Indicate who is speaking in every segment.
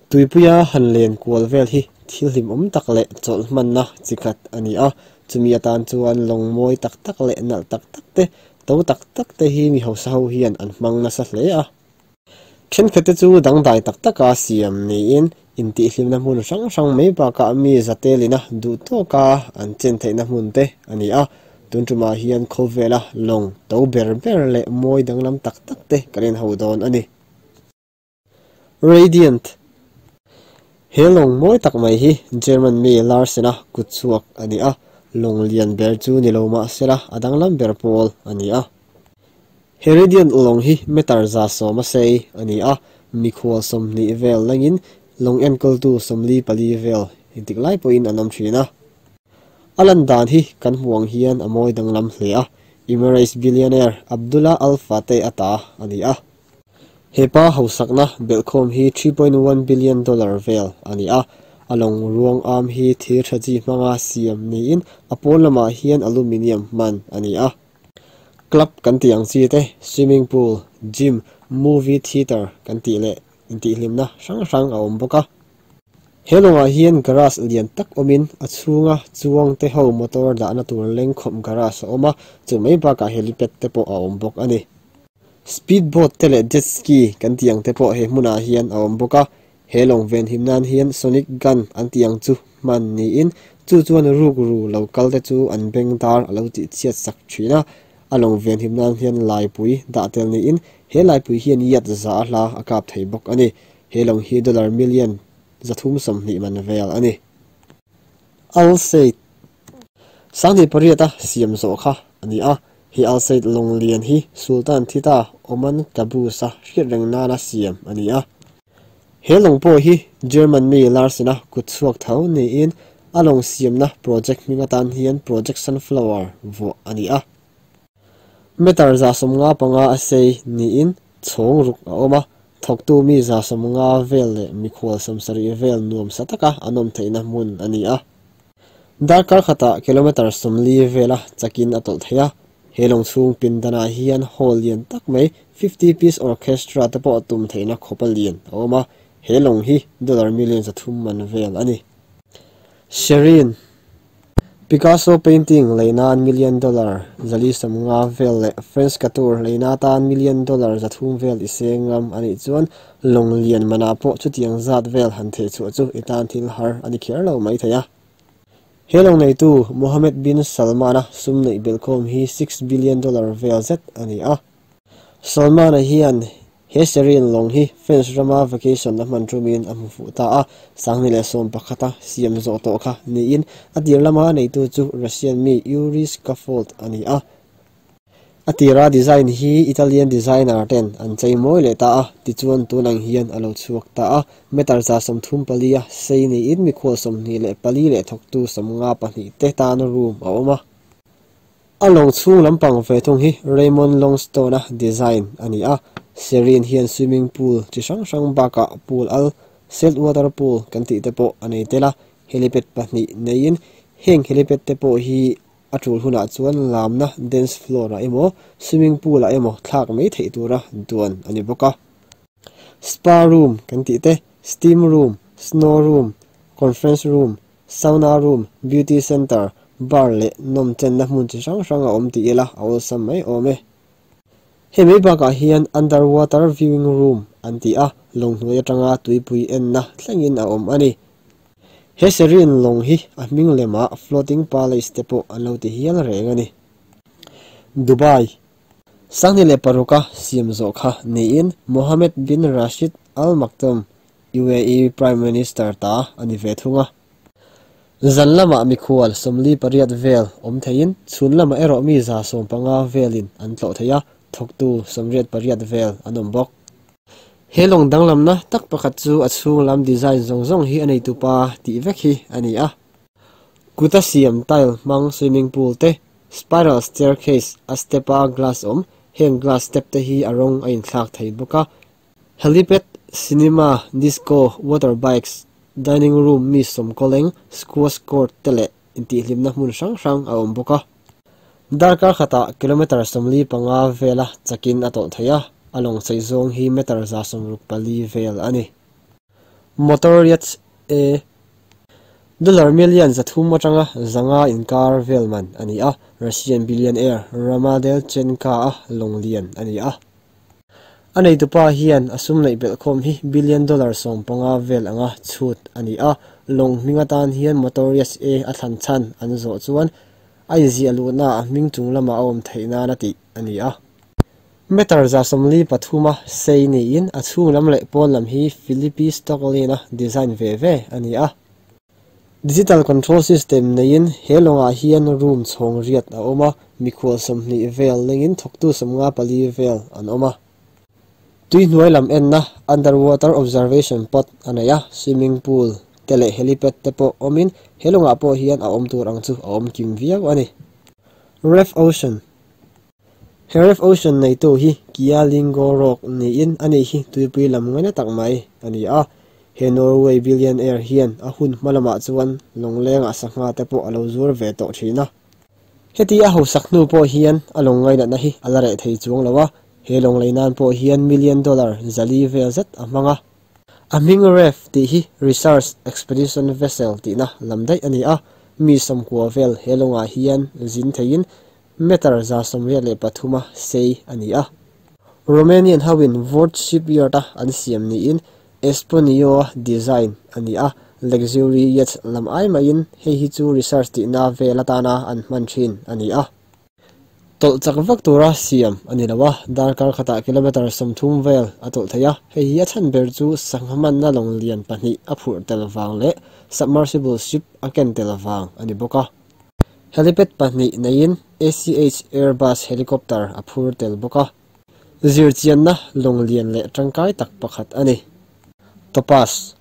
Speaker 1: Tuipuia han len kual vel hi thil hlimawm tak leh chawlh hmanna chi khat a ni a, chumi atan chuan lawng mawi tak tak leh nalh tak tak te, to tak tak te hi mi hausa ho hian an hmang nasa hle a. Thenkhat te chu dangdai tak taka siam niin intihhlimna hmun hrang hrang mai bakah mi zatelina duh tawka an chen theihna hmun te a ni a, tun tumah hian khawvela lawng to ber ber leh mawi danglam tak tak te kan inho dawn a ni. Radiant. He lawng mawi tak mai hi German mi Larsen-a kut chhuak a ni a, lawng lian ber chu ni lo mah sela a danglam ber pawl a ni a. He Radiant lawng hi meter 110 a sei a ni a, mikhual 20 vel langin lawng enkawltu 44 vel engtik lai pawhin an awm thin a. A lan dan hi kan hmuh ang hian a mawi danglam hle a, Emirates billionaire Abdullah Al Fateh a ta a ni a. He pa hausakna belhkhawm hi 3.1 billion dollar vel a ni a, a lawng ruang am hi thir tha chi hmanga siam niin a pawn lamah hian aluminium hman a ni a. Club kan tih ang chi te, swimming pool, gym, movie theatre kan tih leh intihhlimna hrang hrang a awm bawk a. He lawngah hian garage lian tak awmin a chhunga chuang te ho motor dahna tur lengkhawp garage a awm a, chu mai bakah helipad te pawh a awm bawk a ni. Speed boat te leh jet ski kan tih ang te pawh he hmunah hian a awm bawk a, he lawng venhim nan hian sonic gun an tih ang chu hman niin chu chuan rukru lo kal te chu an beng dar a lo tih chhiat sak thin a, a lawng venhim nan hian laipui dah tel niin he laipui hian yat za a hla a kap thei bawk a ni. He lawng hi dollar million 320 man vel a ni. Al Said 2008 a siam zawh kha a ni a, he Al Said lawng lian hi Sultan Thita Oman Qaboos a hriat reng nana siam a ni a. He lawng pawh hi German mi Larsen-a kut chhuak tho niin a lawng siamna project hming atan hian Project Sunflower vuah a ni a. Meter 155 a sei niin chhawng ruk a awm a, thawktu mi 150 vel leh mikhual 70 vel nuam sa taka an awm theihna hmun a ni a. Darkar khatah kilometer 40 vela chakin a tawlh thei a, he lawng chhung pindanah hian hall lian tak mai 50 piece orchestra te pawh tum theihna khawpa lian a awm a, he lawng hi dollar million 300 man vel a ni. Serene. Picasso painting leinan million dollar 450 vel leh French couture leina tan million dollar 300 vel i seng ngam anih chuan lawng lian manah pawh chutiang zat vel han thei chhuah chu i tan thil har a ni kher lo mai thei a. He lawng neitu Mohammed bin Salman-a sum neih belhkhawm hi 6 billion dollar vel zet a ni a. Salman-a hian he Serene lawng hi French rama vacation a hman tumin a hmu fuh ta a, 2011 a siam zawh tawh kha niin a tir lama neitu chu Russian mi Yuri Skafold a ni a. A tira design hi Italian designer ten an chei mawi leh ta a, tichuan tun ang hian a lo chhuak ta a, meter 134 a sei niin mikhual 24 leh thawktu 52 te tan room a awm a. A lawng chhung lampang ve thung hi Raymond Longstone-a design a ni a, Serene hian swimming pool chi hrang hrang bakah pool al, salt water pool kan tih te pawh a nei tel a, helipad pahnih neiin heng helipad te pawh hi a tul hunah chuan lamna dance floor ah emaw swimming pool ah emaw thlak mai theih tura duan a ni bawk a. Spa room kan tih te, steam room, snow room, conference room, sauna room, beauty center, bar leh nawm chenna hmun chi hrang hrang a awm tih ila a awlsam mai awm e. Hei mai bakah hian underwater viewing room an ti a, lawng hnuai atanga tuipui enna thlengin a awm a ni. He Serene lawng hi a hming lemah floating palace te pawh an lo ti hial reng a ni. Dubai 2006 a siam zawh kha niin Mohammed bin Rashid Al Maktoum, UAE Prime Minister ta a ni ve thung a. Zan lamah mikhual 48 vel awm theiin chhun lamah erawh mi 150 velin an tlawh thei a, thawktu 88 vel an awm bawk. He lawng danglamna tak pakhat chu a chhung lam design zawng zawng hi a nei tupa tih vek hi a ni a. Kuta siam tile hmang swimming pool te, spiral staircase a step a glass awm, heng glass step te hi a rawng a inthlak thei bawk a. Helipad, cinema, disco, water bikes, dining room mi sawm kawleng, squash court te leh intihhlimna hmun hrang hrang a awm bawk a. Darkar khatah kilometer 45 vela chakin a tawlh thei a, a lawng sei zawng hi meter 164 vel a ni. Motor Yachts A. Dollar million 300 atanga 500 inkar vel man ani a, Russian billionaire Ramadelchenka a longlian ani a. A neitupa hian a sum neih belh khawm hi billion dollar 15 vel anga chhut ani a, lawng hming atan hian Motor Yachts A a thlan chhan an zawh chuan a inziah luhna a hming chung lama a awm theih nan a tih ani a. Meter 143 a sei niin a chhung lam leh pawn lam hi Philippi Stocklin a design ve ve ani a. Digital control system neiin he lawngah hian room chhawng riat a awm a, mikhual 20 vel lengin thawktu 54 vel an awm a. Tui hnuai lam enna underwater observation pod a nei a, swimming pool te leh helipad te pawh awmin he lawngah pawh hian a awm tur ang chu a awm kim viau ani. Ref Ocean. He Ref Ocean neitu hi Kia Lingo Rock niin ani hi tuipui lam ngaina tak mai ani a. He Norway billionaire hian a hun hma lamah chuan lawnglengah sangha te pawh a lo zuar ve tawh thin a. Heti a hausak hnu pawh hian a lawng ngainatna hi a la reh thei chuang lo a, he lawng lei nan pawh hian million dollar 400 vel zet a hmang a. A hming Ref tih hi Research Expedition Vessel tihna lam daih ani a, mi 90 vel he lawngah hian zin theiin meter 183 a sei ani a. Romanian hoin Vord Shipyard a an siam niin Esponio a design ani a, luxury yacht lam ai maiin hei hi chu research tihna vel atana an hman thin ani a. Tawlh chak vak tura siam ani lo a, darkar khatah kilometer 30 vel a tawlh thei a, hei hi a chhan ber chu sangha manna lawng lian pahnih a phurh tel vang leh submersible ship a ken tel vang ani bawk a. Helipad pahnih neiin ACH Airbus helicopter a phur tel bawk a. Zirchianna lawng lian leh tangkai tak pakhat ani. Topaz.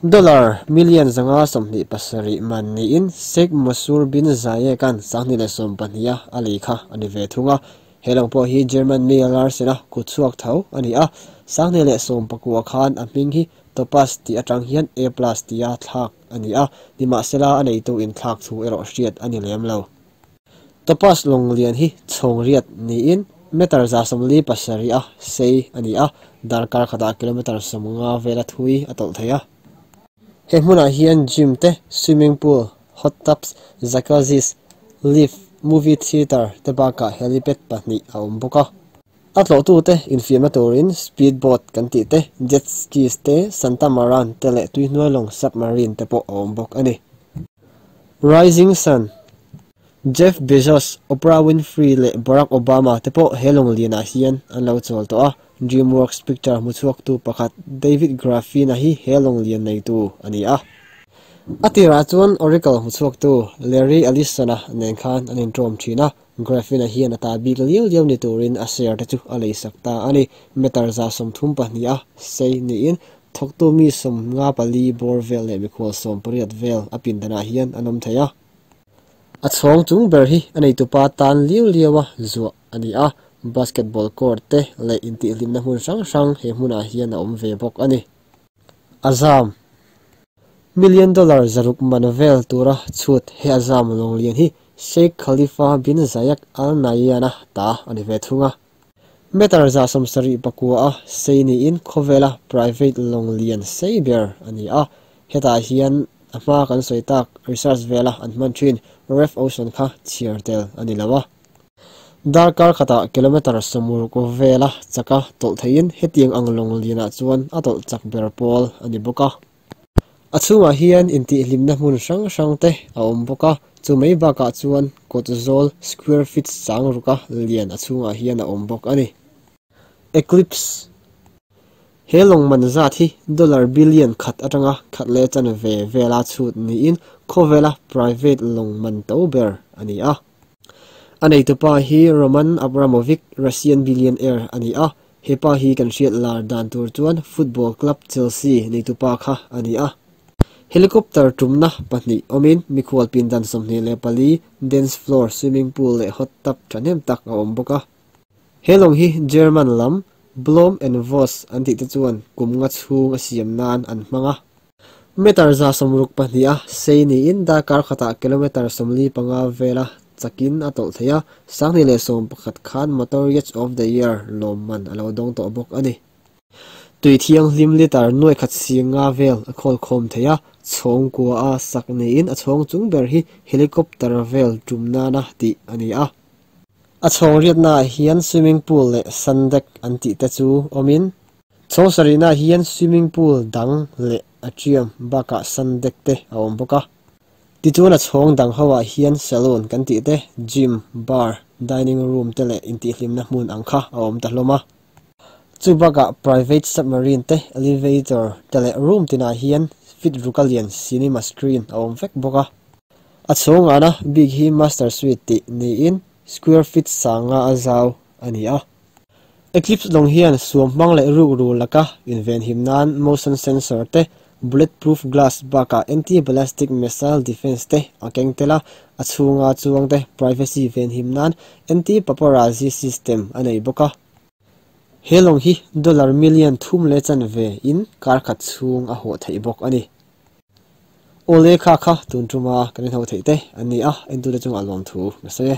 Speaker 1: Dollar million 527 man niin Sheikh Mansour bin Zayed an 2012 a a lei kha ani ve thung a. He lawng pawh hi German mi Larsen a kutchhuak tho ani a. 2019 khan a hming hi Topaz tih atang hian A plus tia thlak ani a, nimahsela a neitu in thlak thu erawh hriat ani lem lo. Topaz lawng lian hi chhawng riat niin meter 147 a sei ani a, darkar khatah kilometer 50 vel a thui a tawlh thei a. He hmunah hian gym te, swimming pool, hot tubs, jacuzzis, lift, movie theater te bakah helipad pahnih a awm bawk a. A tlawhtu te infiamna turin speedboat kan tih te, jet skis te, Santa Maran te leh tuihnuai lawng submarine te pawh a awm bawk ani. Rising Sun. Jeff Bezos, Oprah Winfrey leh Barack Obama te pawh he lawng lianah hian an lo chawl tawh a. DreamWorks picture hmuchhuak tu pakhat David Graffina hi he lawng lian neitu ani a. A tirah chuan Oracle hmuchhuak tu Larry Ellison a nen khan an intawm thin a. Graffina hian a ta bik liau liau ni turin a share te chu a lei sak ta ani. Meter 132 a sei niin thawktu mi 54 bawr vel leh mikhual 18 vel a pindanah hian an awm thei a. A chhawng chung ber hi a neitupa tan liau liau a zuah ani a, basketball court te leh intihhlimna hmun hrang hrang he hmunah hian a awm ve bawk ani. Azam. Million dollar 600 man vel tura chhut he Azam lawng lian hi Sheikh Khalifa bin Zayed Al Nahyan a ta ani ve thung a. Meter 79 a sei niin khawvela private lawng lian sei ber ani a. Hetah hian a hma kan sawi tak research vela an hman thin Ref Ocean kha chhiar tel ani lo a. Darkar khatah kilometer 60 vela chaka tawlh theiin hetiang ang lawng lianah chuan a tawlh chak ber pawl ani bawk a. A chhungah hian intihhlimna hmun hrang hrang te a awm bawk a, chu mai bakah chuan kawt zawl square feet 60 a lian a chhungah hian a awm bawk ani. Eclipse. He lawng man zat hi dollar billion 1 atanga 1.25 vela chhut niin khawvela private lawng man to ber ani a. A neitupa hi Roman Abramovich, Russian billionaire ani a. Hepa hi kan hriat lar dan tur chuan football club Chelsea neitupa kha ani a. Helicopter tumna pahnih awmin mikhual pindan 24, dance floor, swimming pool leh hot tub thahnem tak a awm bawk a. He lawng hi German lam Blohm and Voss an tih te chuan kum nga chhung a siam nan an hmang a. Meter 62 a sei niin darkar khatah kilometer 45 vela chakin a tawlh thei a, 2011 khan Motor Yacht of the Year lawm man a lo dawng tawh bawk ani. Tui thianghlim litre nuai khat singa vel a khawl khawm thei a, chhawng kua a sak niin a chhawng chung ber hi helicopter vel tum nana tih a ni a. A chhawng riatna ah hian swimming pool leh sun deck an tih te chu awmin, chhawng sarihna ah hian swimming pool dang leh atrium bakah sun deck te a awm bawk a. Tichuan a chhawng dang ho ah hian saloon kan tih te, gym, bar, dining room te leh intihhlimna hmun ang kha a awm ta hlawm a. Chu bakah private submarine te, elevator te leh room tinah hian fit ruka lian cinema screen a awm vek bawk a. A chhawngana bik hi master suite tih niin square feet sanga a zau a ni a. Eclipse lawng hian suam hmang leh rukru laka invenhim nan motion sensor te, bulletproof glass bakah anti-ballistic missile defence te a keng tel a, a chhunga chuang te privacy venhim nan anti-paparazzi system a nei bawk a. He lawng hi dollar million thum leh chanve in kar khat chhung a hawh theih bawk a ni. Awle kha kha tun tuma kan inho theih te an ni a, entute chungah lawmthu ka sawi e.